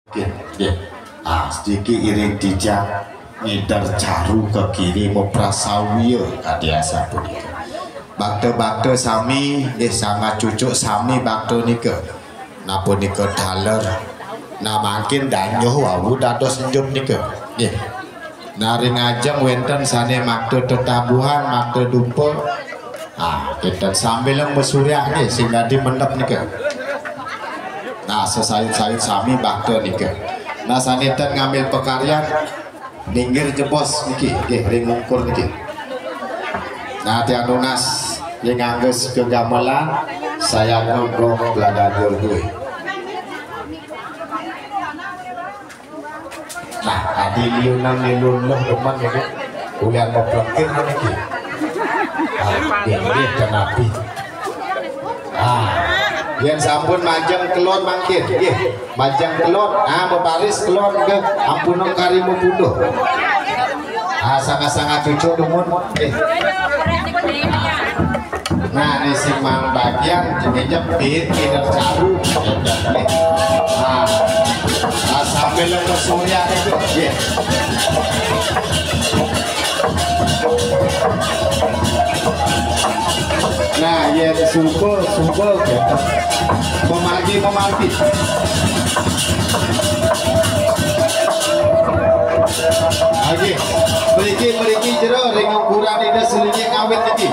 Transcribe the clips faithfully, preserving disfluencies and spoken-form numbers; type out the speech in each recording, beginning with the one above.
Nggih, nggih. Ah, sedikit iring tijang ngider caru ke kiri, muprasawia kadi asapunika. Bakta-bakta sami, nggih, sangat cucuk sami bakta nika. Napa nika taler? Nah, mangkin danyuh wau dados enjut nika. Nggih. Nah, ring ajeng wenten sane makta tetabuhan, makta dupa. Ah, kita sambil masurya nggih sing dadi mendep nika. Nah, sesayut-sayut sami bakta nika. Nah, sane ten ngambil pakaryan, minggir jebos niki, nggih, ring ungkur niki. Nah, tiang nunas ring angges kegamelan, saya ngegong beladanjur duwe. Nah, adi liunan lilun leh demen niki. Ulian meplekir niki. Ah, nggih, nggih, kenapi. Ah, yen sampun majeng kelon mangkin, nggih. Majeng kelon, ah, bebaris kelon nggih, ampun kari mepundhuh. Ah, sangat-sangat cucuk dumun. Nggih. Nah, ni sing mang bagian, ini jepit, ini caru. Nah, nah, sambil ke surya itu, ya. Nah, ya, suba, suba, gitu. Memargi, memargi. Lagi, mriki, mriki jero ring ukuran Ida Selinggih ngawit niki.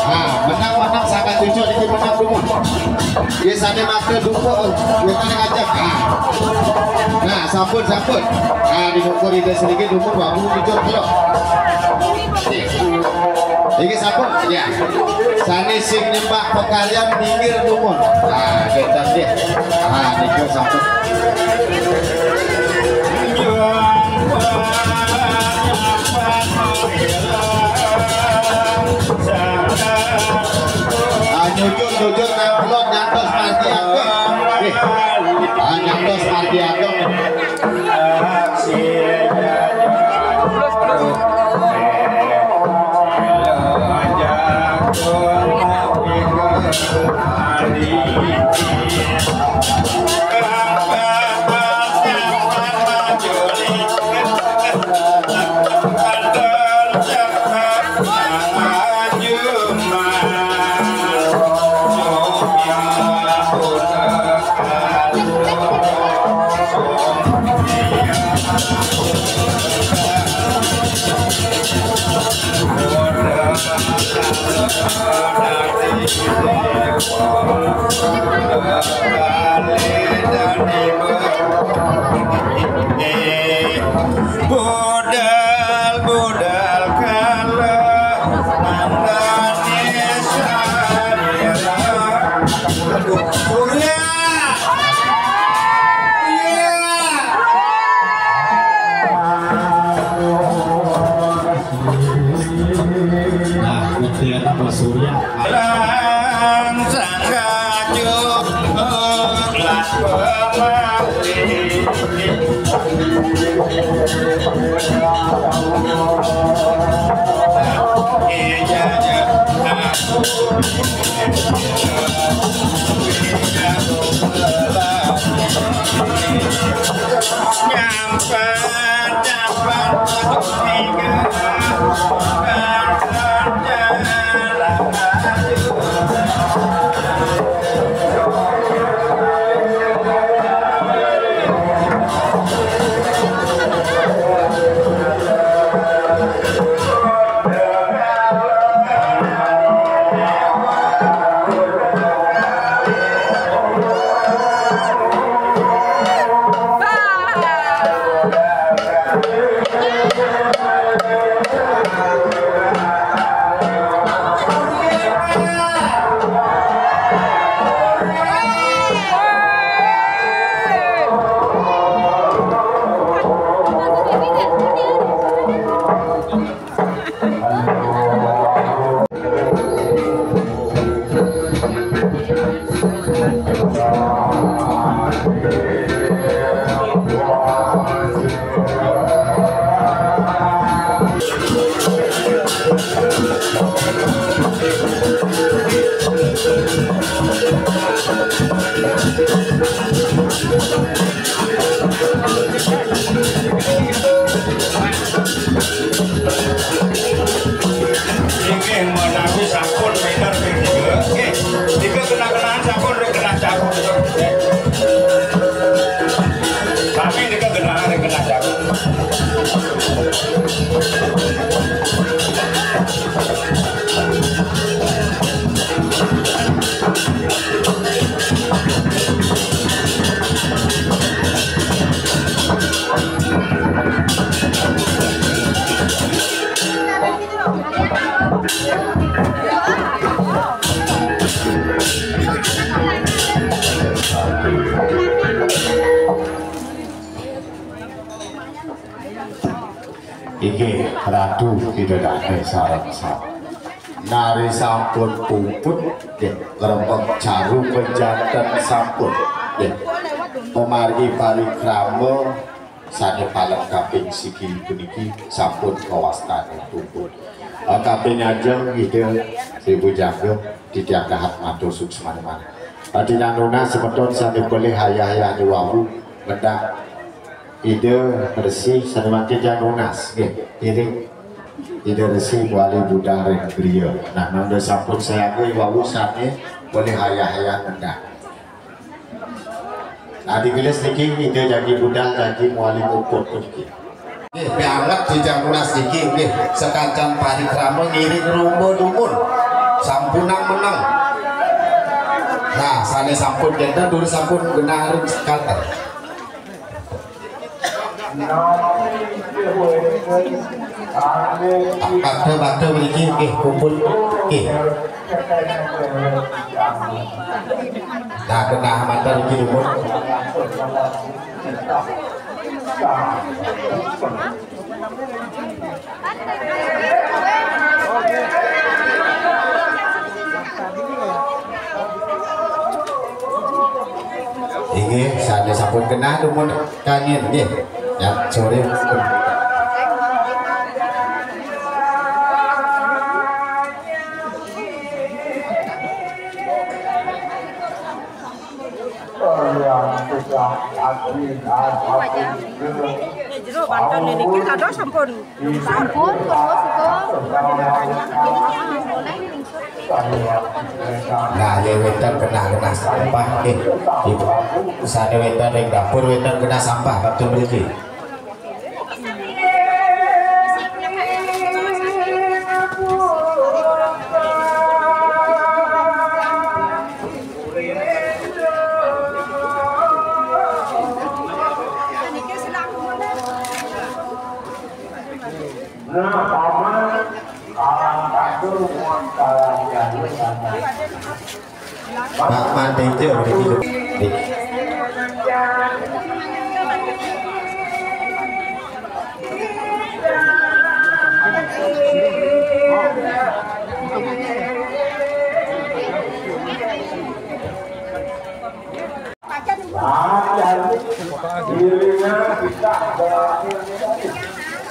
Nah, menang-menang sangat cucuk niki menang dumun. Nggih sane makta dupa, wetane ngajak. Nah. Nah, sampun, sampun. Nah, ring ukur Ida Selinggih dumun wau cucuk kelo. Nggih. Iki sampun, ya. Sane sing nyembah pakaryan minggir dumun. Ah, kedah nggih. Ah, nika sampun. Ah, nyujur, nyujur, nang pelot, nyantos margi ageng. Eh, ah, nyantos margi ageng. Budal, budal kalah, mangkane sarira. Aduh, Surya. Iya. Nah, itu yang apa, Surya? Lang sangka joglan pemali. Iya, iya. Nyampe Inggih, Ratu Bidadari sareng sami. Nari sampun puput, nggih, ngrembug jarum pejanten sampun, nggih. Pamargi parikrama sané paling kaping siki puniki sampun kawastani puput. Eh, kaping ajeng Ida Sri Bujangga titiang dahat matur suksmane manah. Eh, titiang nunas semeton sané pelih ayah-ayah wau ngendak Ida Resi sané mangkin titiang nunas, nggih, ngiring Ida Resi wali budal ring griya. Nah, mangda sampun sayaga wau sané pelih ayah-ayah ngendak. Nah, digelis niki Ida jagi budal jagi mawali muput puniki. Nggih, pianget titiang nunas niki nggih, sakancan parikrama ngiring rumba dumun. Sampunang meneng. Nah, sané sampun kénten durus sampun genah ring sekanten. Bakta-bakta mriki nggih kumpul nggih. Nah, genah manten niki dumun. Inggih, sané sampun genah dumun kangin nggih. Ya, sore. Jero banten niki kados sampun. Sampun, terus itu. Nah, ya wénten genah-genah sampah nggih. Ibu, sané wénten ring dapur wénten genah sampah, bakta mriki. Nah, paman, kalang kadur, muat kalang jalu, kalang. Pak Mantejo, niki.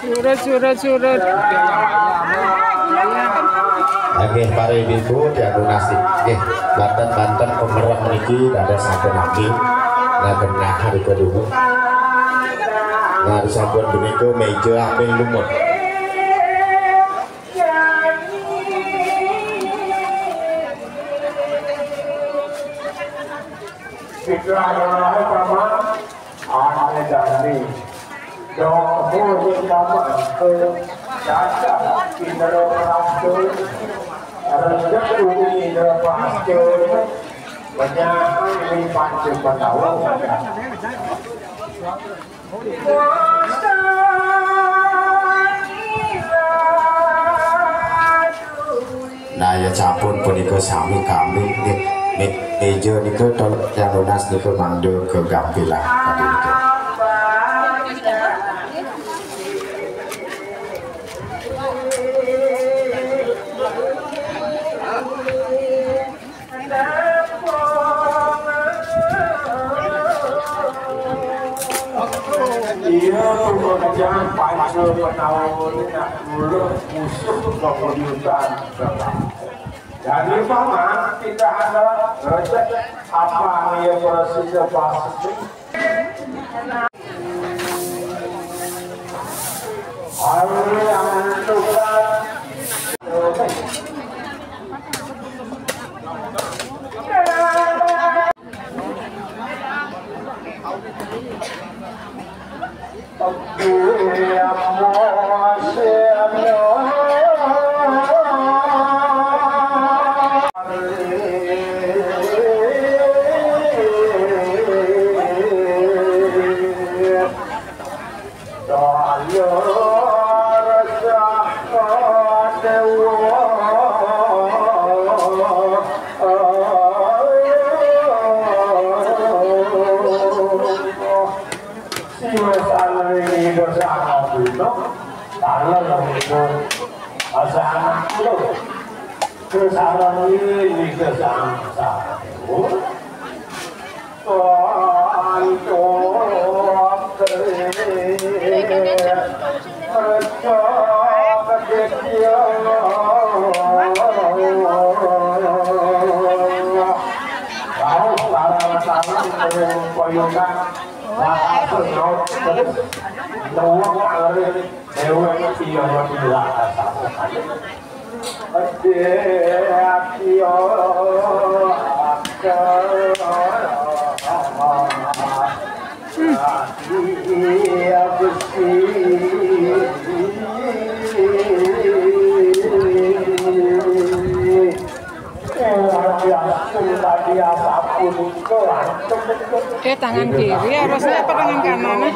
Surut, surut, surut. Nggih, para ibu-ibu, tiang nunas nggih. Banten-banten pemerem niki dados sampun nggih. Nah, genah harga dulu. Nah, sampun punika méja aping lumut. Fitrah Nurahi Paman, Ane Dani. Dok Budi Paman, ke Caca Indra Prasta, Rejek Budi Indra Prasta, Penyahan Wi Pancu Petawa. Nah, ya sampun punika sami kami nggih. Mé-, méja nika tolong tiang nunas nika mangda kagampilan tadi nika. Iya, pekerjaan panca penawar nak dulu musuh kemudian. Jadi paman tidak ada rezeki apa nih ya proses pasti. Ayo yang tukar. Dalem itu asa anak lu. Kesaran ini kesangsa. Kantuk rejo kedekio. Kau para salam ring koyongan. Langsung nyaut terus. Nuwun alit dewek iya ila asal. Ade atio. Iya besi. Eh, tangan kiri harusnya apa tangan kanan?